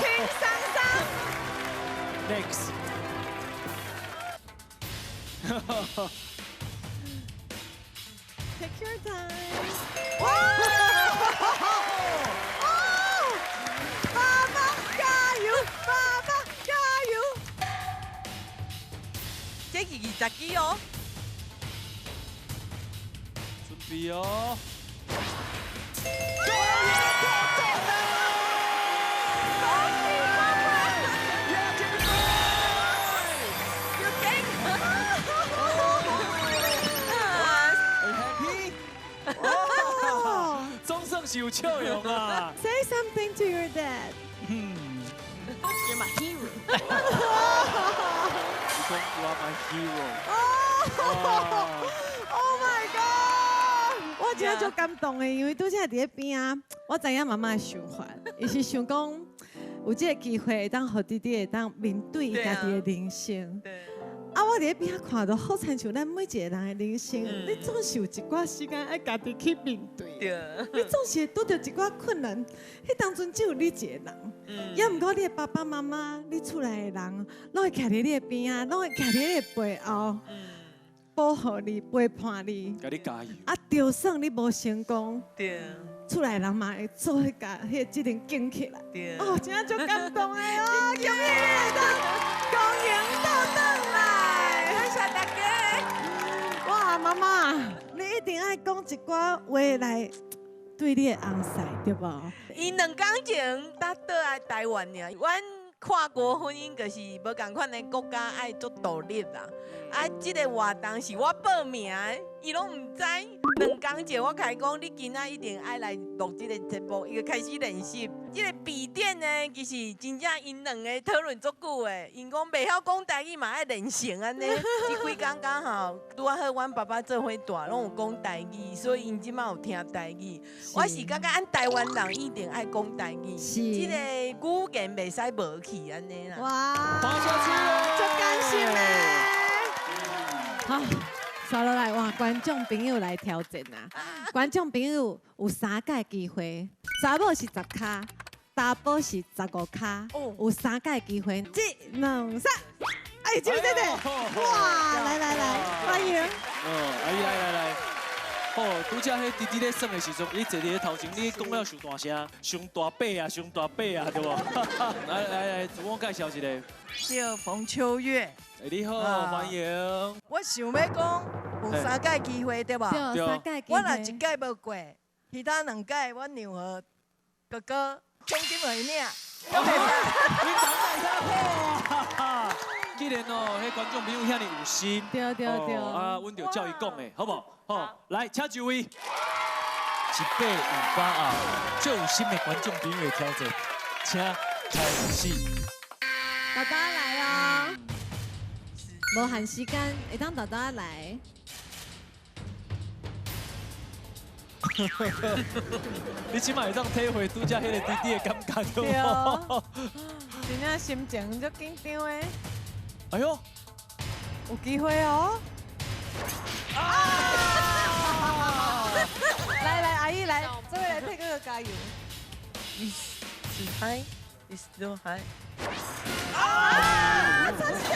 Speaker 2: 轻松松。
Speaker 1: Next。
Speaker 2: Take your time。哇！哦！爸爸加油！爸爸加油！
Speaker 15: 这是20支哦。
Speaker 1: 准备哦。总算是有笑容啊
Speaker 2: ！Say something to your dad.
Speaker 16: You're my hero.
Speaker 1: 讲 You are my hero。
Speaker 2: Oh my god！我真正足感動的，因為拄才佇咧邊仔，我知影媽媽的想法，伊是想講有這個機會會當予弟弟會當面對伊家己的人生。啊！我佇咧邊仔看到好親像咱每一個人的人生，你總是有一寡時間愛家己去面對。你總是會拄著一寡困難，彼當陣只有你一個人。也毋過你的爸爸媽媽、你厝內的人，攏會徛佇你的邊仔，攏會徛佇你的背後，保護你、陪伴你。
Speaker 1: 共你加油。
Speaker 2: 啊，就算你無成功，厝內人嘛會做伙共彼個責任肩起來。哦，真正足感動的哦！恭喜你會當光榮倒轉來，
Speaker 15: 感謝大家。
Speaker 2: 哇，媽媽，你一定愛講一寡話來對你的翁婿，對無？
Speaker 15: 伊兩工前才倒來台灣爾，阮跨國婚姻就是無仝款的國家愛足獨立啦。啊，這个活動是我報名的，伊攏毋知。兩工前我共伊講，你今仔一定愛來錄這個節目，伊就開始練習。這个筆電呢，其實真正𪜶兩个討論足久的，𪜶講袂曉講台語嘛愛練成按呢。這幾工剛好拄仔好，阮爸爸做伙蹛，攏有講台語，所以𪜶這馬有聽台語。我是感覺按台灣人一定愛講台語，這个語言袂使無去按呢啦。
Speaker 2: 哇，足感心的。好，刷落來哇！觀眾朋友來挑戰啊！觀眾朋友有三擺機會，查某是十跤，查埔是15跤，有三擺機會，一、兩、三，哎，這個這個，哇！來來來，歡迎。
Speaker 1: 哦，阿姨來來來，哦，拄才彼弟弟咧耍的時陣，你坐佇咧頭前，你講了傷大聲，傷大把啊，傷大把啊，對無？來來來，自我介紹一下。
Speaker 10: 叫馮秋月。
Speaker 1: 你好，歡迎。
Speaker 10: 我想欲講有三擺機會對無？
Speaker 2: 對，三擺機會。
Speaker 10: 我若一擺無過，其他兩擺我讓予哥哥獎金予伊領。
Speaker 1: 你講太好啊！既然哦，彼觀眾朋友遐爾有心，
Speaker 2: 對對對，
Speaker 1: 啊，阮就照伊講的，好無？好，來，請就位。一八有把握，最有心的觀眾朋友的挑戰，請開始。
Speaker 2: 豆豆來哦，無限時間，會當豆豆來。
Speaker 1: 你這馬會當體會拄才彼個弟弟的感覺對無？
Speaker 2: 真正心情足緊張的。
Speaker 1: 哎呦，
Speaker 2: 有機會哦！啊！來來，阿姨來，這位來替哥哥加油。
Speaker 15: It's too high, it's too high。
Speaker 2: 啊！差一點，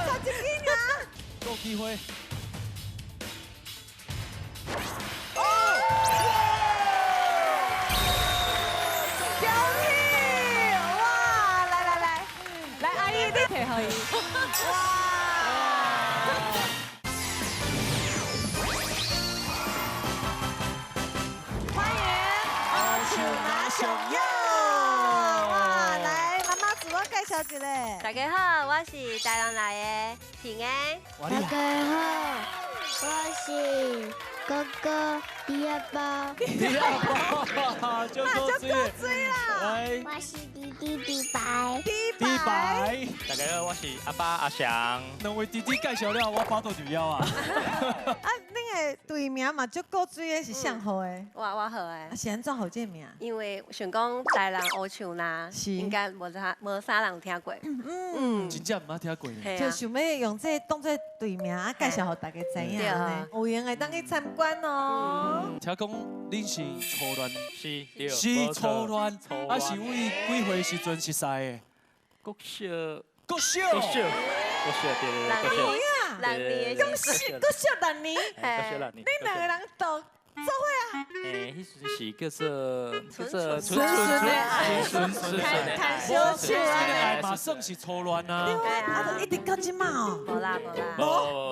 Speaker 2: 差一點啊！
Speaker 1: 有機會。
Speaker 2: 恭喜！哇！來來來，來阿姨你提予伊。哇！歡迎烏樹林上友。哇！來，媽媽自我介紹一下。
Speaker 19: 大家好，我是台南來的平安。
Speaker 9: 大家好，我是哥哥李阿寶。
Speaker 1: 李阿寶，就夠水
Speaker 2: 啦！
Speaker 1: 來，
Speaker 6: 我是弟弟李白。
Speaker 1: 李白。
Speaker 17: 大家好，我是阿爸阿翔。
Speaker 1: 兩位弟弟介紹了，我腹肚就枵啊。
Speaker 2: 啊，恁的隊名嘛足古錐的，是誰號的？
Speaker 19: 我號的。
Speaker 2: 是按怎號這個名？
Speaker 19: 因為想講台南烏樹林，應該無啥人聽過。
Speaker 2: 嗯，
Speaker 1: 真正毋捌聽過。
Speaker 2: 就想欲用這個當做隊名啊，介紹予大家知影。有閒會當去參觀哦。
Speaker 1: 聽講恁是初戀，
Speaker 17: 是，對，
Speaker 1: 是初戀，啊是為幾歲時陣熟識的？
Speaker 17: 國小，
Speaker 1: 國小，
Speaker 17: 國小，國小，對對對，國小。
Speaker 19: 六年，
Speaker 2: 國小，國小六年，
Speaker 17: 國小六年。
Speaker 2: 恁兩個人都做伙啊？
Speaker 17: 欸，彼時陣是叫做叫做
Speaker 2: 純純的愛，
Speaker 17: 純純的愛，
Speaker 2: 牽小手的
Speaker 1: 愛嘛算是初戀啊。
Speaker 2: 啊，就一直到這馬哦。
Speaker 19: 無啦無啦，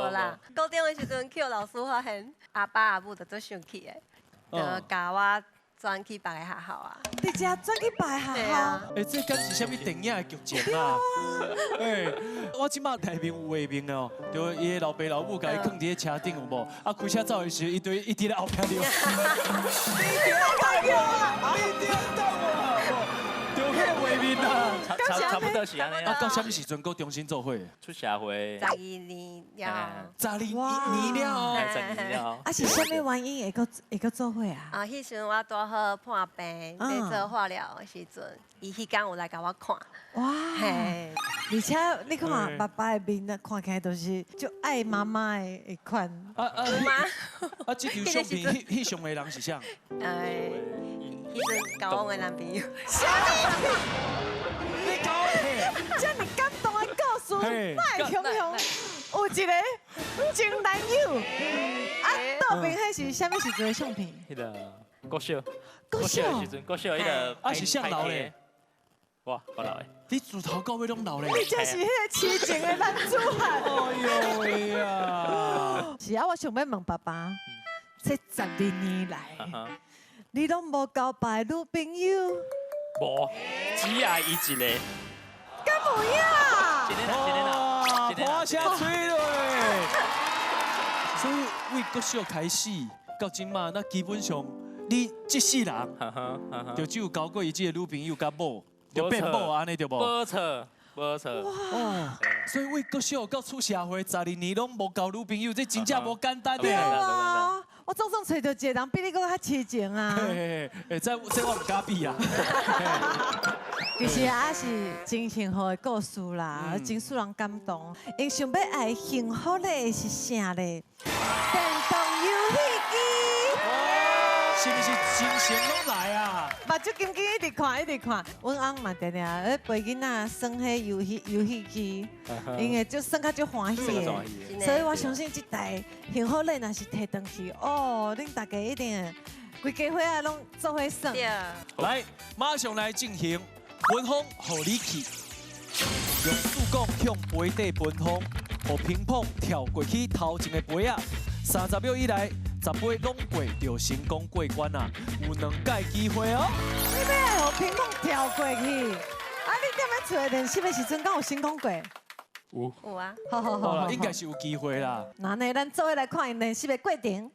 Speaker 19: 無啦。高中的時陣去予老師發現，阿爸阿母就足生氣的，就共我轉去別个學校啊。
Speaker 2: 直接轉去別个學校？
Speaker 1: 欸，這敢是啥物電影的劇情啊？欸，我這馬內面有畫面哦，就伊的老爸老母共伊囥佇咧車頂有無？啊，開車走的時，伊對一直咧後壁溜。你颠倒我，你顛倒我，就彼个畫面啊。
Speaker 2: 敢
Speaker 17: 差不多是按呢。
Speaker 1: 啊，到啥物时阵阁重新做伙？
Speaker 17: 出社会。
Speaker 19: 12年了。
Speaker 1: 12年了。
Speaker 17: 12年了。
Speaker 2: 啊，是啥物原因会阁会阁做伙啊？
Speaker 19: 啊，彼时阵我拄好破病，欲做化疗的时阵，伊彼工有来共我看。
Speaker 2: 哇！而且你看爸爸的面，看起来都是足爱妈妈的款。
Speaker 1: 啊啊！啊，这张相片，彼彼上的人是啥？
Speaker 19: 哎，彼阵交往的男朋友。
Speaker 2: 啥物？
Speaker 1: 你交往？
Speaker 2: 这么感动的故事，哪会雄雄有一个前男友？啊，倒边彼是啥物时阵的相片？
Speaker 17: 彼个国小，国小的时阵，国小彼个
Speaker 1: 啊是啥老咧？
Speaker 17: 我我老的。
Speaker 1: 你自头到尾拢老咧？
Speaker 2: 你就是彼个痴情的男子汉。
Speaker 1: 哎呦喂呀！
Speaker 2: 是啊，我想欲问爸爸，这12年来，你拢无交别个女朋友？
Speaker 17: 无，只爱伊一个。
Speaker 2: 敢有影？
Speaker 17: 真的啦，真的啦，
Speaker 1: 破声吹落。所以为国小开始到这马，那基本上你这世人，就只有交过伊这个女朋友佮某。就变某按呢对无？
Speaker 17: 无错，无错。
Speaker 1: 哇！所以为国小到出社会12年拢无交女朋友，这真正无简单的。
Speaker 2: 对啊，我总算揣著一个人比你阁较痴情啊。
Speaker 1: 嘿嘿，这我毋敢比啊。
Speaker 2: 其实也是真幸福的故事啦，真使人感动。𪜶想欲爱幸福的是啥咧？电动游戏机。
Speaker 1: 是毋是精神拢来啊？
Speaker 2: 目睭金金一直看，一直看。阮翁嘛定定咧陪囡仔耍彼游戏游戏机，𪜶会就耍甲足欢喜的。所以我相信这台幸福礼若是提转去，哦，恁大家一定会规家伙仔拢做伙耍。
Speaker 1: 来，马上来进行文风予你去，用竹管向杯底喷风，予乒乓跳过去头前的杯仔。30秒以内。10杯拢过就成功过关啊！有2届机会哦。
Speaker 2: 你欲来予乒乓跳过去？啊，你踮咧厝练习的时阵，敢有成功过？
Speaker 17: 有。
Speaker 19: 有啊。
Speaker 2: 好好好，
Speaker 1: 应该是有机会啦。
Speaker 2: 那呢，咱做伙来看𪜶练习的过程。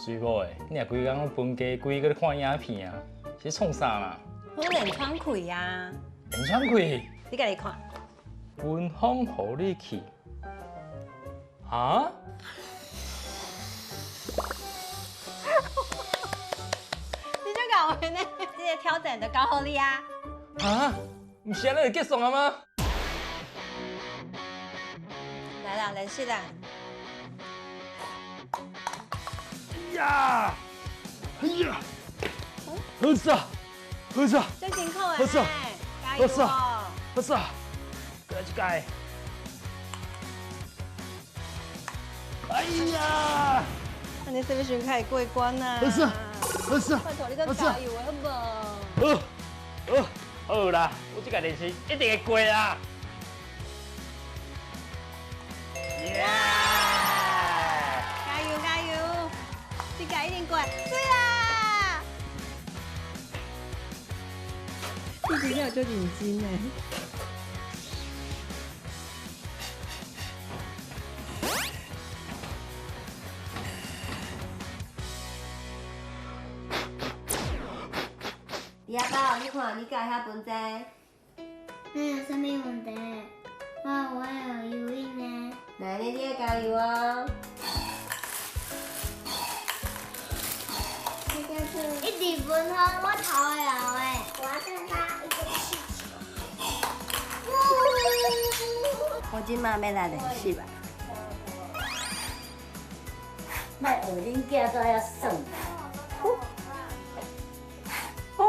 Speaker 17: 水某的，你若规工拢分家规，阁咧看影片啊，是创啥啦？
Speaker 19: 我练喘气啊。
Speaker 17: 练喘气？
Speaker 19: 你家己看。
Speaker 17: 文风予你去。啊？
Speaker 19: 你就搞的呢？这个挑战就交予你啊。
Speaker 17: 啊？毋是按呢就结束了吗？
Speaker 19: 来啦，练习啦。
Speaker 17: 呀！哎呀！好吃啊！好吃啊！
Speaker 19: 真辛苦的，
Speaker 17: 好吃啊！
Speaker 19: 加油哦！
Speaker 17: 好吃啊！过来一届。哎呀！
Speaker 19: 那你是不是开始过关啊？
Speaker 17: 好吃啊！好吃啊！
Speaker 19: 拜托你阁加油好无？
Speaker 17: 好，好，好啦！我这届练习一定会过啦！耶！
Speaker 19: 加油加油！这届一定过，对啦！
Speaker 13: 你真正有足认真的。
Speaker 19: 李阿宝，你看你敢会晓分这？
Speaker 9: 哪有啥物问题？我有游泳呢。
Speaker 19: 来，你你加油哦！
Speaker 6: 一直分开我头会红的，我要再拉一个气球。
Speaker 19: 我这马欲来练习吧。
Speaker 20: 莫学恁囝在遐耍。
Speaker 19: 哦，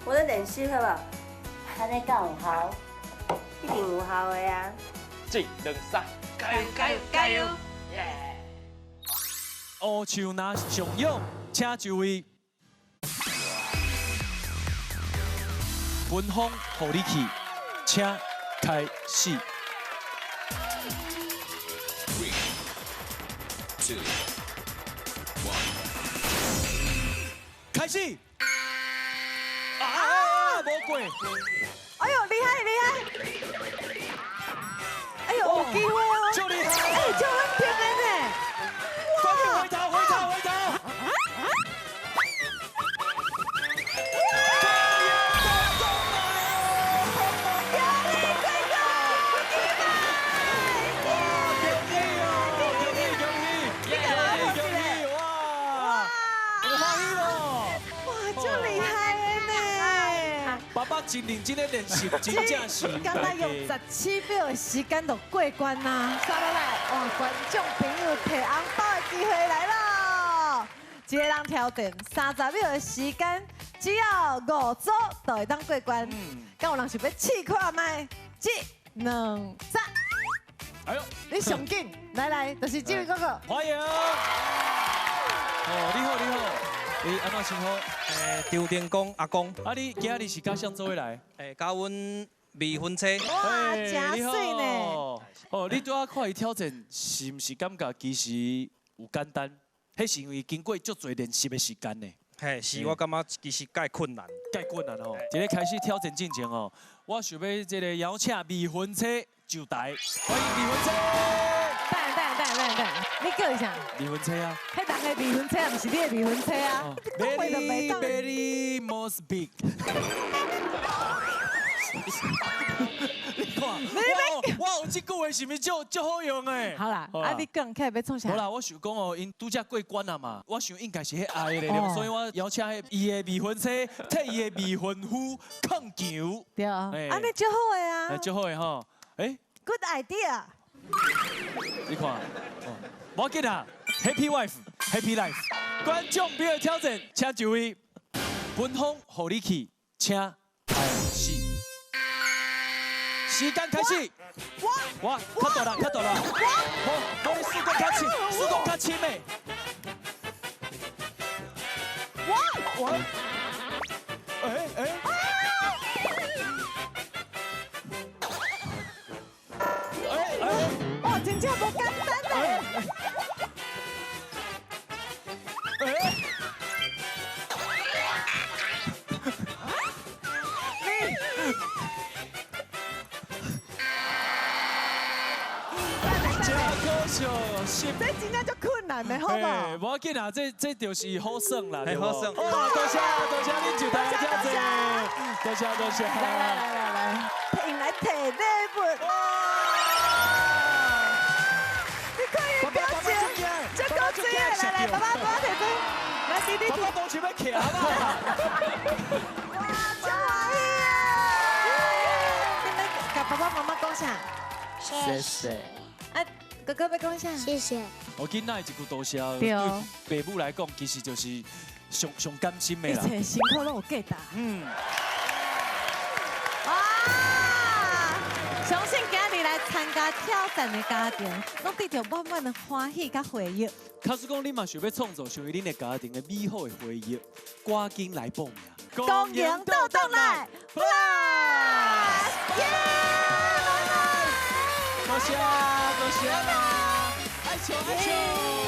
Speaker 19: 我咧练习好无？
Speaker 20: 按呢敢有效？
Speaker 19: 一定有效的啊！
Speaker 17: 一、两、三，加油加油加油！耶！
Speaker 1: 乌树若上勇，请就位。文风予你去，请开始。
Speaker 8: 3, 2, 1.
Speaker 1: 始。啊，无过。
Speaker 2: 哎呦，厉害厉害！哎呦，有机会哦！
Speaker 1: 就厉害！
Speaker 2: 哎，就稳定的呢。
Speaker 1: 赶紧回头，回头，回头！恭喜哦！恭喜恭喜恭喜恭喜！哇！我欢喜咯！
Speaker 2: 哇，就厉害的呢！
Speaker 1: 爸爸真认真的练习，真正是。
Speaker 2: 敢若用17秒的时间就过关啦！刷落来，哇！观众朋友提红包的机会来了，一个人挑战30秒的时间，只要5组就会当过关。敢有人想欲试看觅？一、两、三。
Speaker 1: 哎呦，
Speaker 2: 你上紧，来来，就是这位哥哥。
Speaker 1: 欢迎。哦，你好，你好。你按怎称呼？
Speaker 21: 张定公阿公。
Speaker 1: 啊，你今日是佮谁做伙来？
Speaker 21: 佮阮未婚妻。
Speaker 2: 哇，真媠呢！
Speaker 1: 哦，你拄仔看伊挑战，是毋是感觉其实有简单？彼是因为经过足济练习的时间呢。
Speaker 21: 嘿，是我感觉其实介困难。
Speaker 1: 介困难哦。伫咧开始挑战进前哦，我想欲这个邀请未婚妻上台，欢迎未婚妻。
Speaker 2: 等等，你叫伊啥？
Speaker 1: 未婚妻啊！
Speaker 2: 彼人的未婚妻，毋是你的未婚妻啊！
Speaker 1: Very very most big。你看，我有这句话是毋是足好用的？
Speaker 2: 好啦，啊你讲起来欲创啥？
Speaker 1: 好啦，我想讲哦，𪜶拄才过关啊嘛，我想应该是彼爱的力量，所以我邀请彼伊的未婚妻替伊的未婚夫控球。
Speaker 2: 对啊，按呢足好的啊。
Speaker 1: 足好的吼，哎。
Speaker 2: Good idea。
Speaker 1: 你看，无要紧啦，Happy wife, Happy life。观众朋友挑战，请就位。本方予你去，请开始。时间开始。我较大啦，较大啦。我我你输讲较深，输讲较深的。我哎哎。
Speaker 2: 哇，真正无简单呢！
Speaker 1: 真可惜，
Speaker 2: 这真正足困难的，好无？
Speaker 1: 无要紧啦，这就是好耍啦，
Speaker 21: 好耍。
Speaker 1: 哇，多谢多谢恁上台遮济，多谢多谢。
Speaker 2: 来来来来来，用来提礼物。来来，爸爸，爸爸提这，来弟弟提。
Speaker 1: 爸爸讲想欲徛，好不好？
Speaker 2: 哇，真欢喜啊！你欲共爸爸妈妈讲啥？
Speaker 20: 谢谢。
Speaker 2: 啊，哥哥欲讲啥？
Speaker 9: 谢谢。
Speaker 1: 我囡仔一句多谢，对父母来讲，其实就是上上甘心的啦。
Speaker 2: 一切辛苦拢有价值。
Speaker 1: 嗯。
Speaker 2: 哇！相信今日来参加挑战的家庭，拢得著满满的欢喜佮回忆。
Speaker 1: 假使讲你嘛想欲创造属于恁的家庭的美好的回忆，赶紧来报名。
Speaker 2: 光荣倒转来，Plus！耶！
Speaker 1: 多谢多谢，爱笑爱笑。